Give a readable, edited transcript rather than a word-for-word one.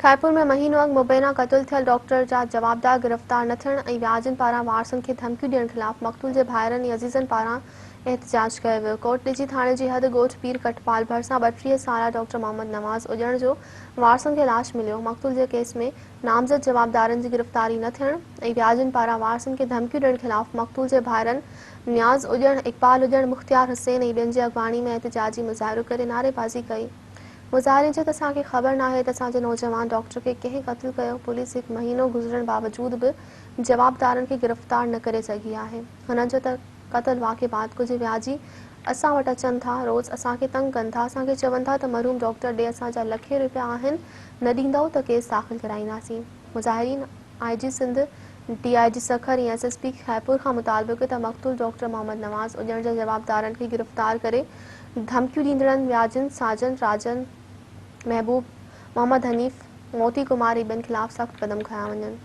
خيرپور ۾ مهينو اڳ مبينا قتل ٿيل ڊاڪٽر جا جوابدار گرفتار نه ٿيڻ ۽ وياجين پاران وارثن کي ڌمڪيون ڏيڻ خلاف مقتول جي ڀائرن ۽ عزيزن پاران احتجاج ڪيو ويو. ڪوٽڏيجي ٿاڻي جي حد ڳوٺ پير ڪٽپال ڀرسان 32 سالا ڊاڪٽر محمد نواز اڄڻ جو وارثن کي لاش مليو. مقتول جي ڪيس ۾ نامزد جوابدارن جي گرفتاري نه ٿيڻ ۽ وياجين پاران وارثن کي ڌمڪيون ڏيڻ خلاف مقتول جي ڀائرن نياز اڄڻ، اقبال اڄڻ، مختيار حسين ۽ ٻين جي اڳواڻي ۾ احتجاجي مظاهرو ڪري نعريبازي ڪئي. مظاهرين چيو ته اسان کي خبر ناهي ته اسان جي نوجوان ڊاڪٽر کي ڪنهن قتل ڪيو، پوليس هڪ مهينو گذرڻ باوجود به جوابدارن کي گرفتار نه ڪري سگهي آهي. هنن چيو ته قتل واقعي بعد ڪجهه وياجي اسان وٽ اچن ٿا، روز اسان کي تنگ ڪن ٿا، اسان کي چون ٿا ته مرحوم ڊاڪٽر ڏي اسان جا لکين رپيا آهن، نه ڏيندؤ ته ڪيس داخل ڪرائينداسين. مظاهرين I G Sindh, D I G Sukkur ۽ S S P Khairpur کان مطالبو ڪيو ته مقتول ڊاڪٽر محمد نواز اڄڻ جا جوابدارن کي گرفتار ڪري ڌمڪيون ڏيندڙن وياجين ساجن، راجن، محبوب، محمد حنيف، موتي ڪمار ۽ ٻين خلاف سخت قدم کنيا وڃن.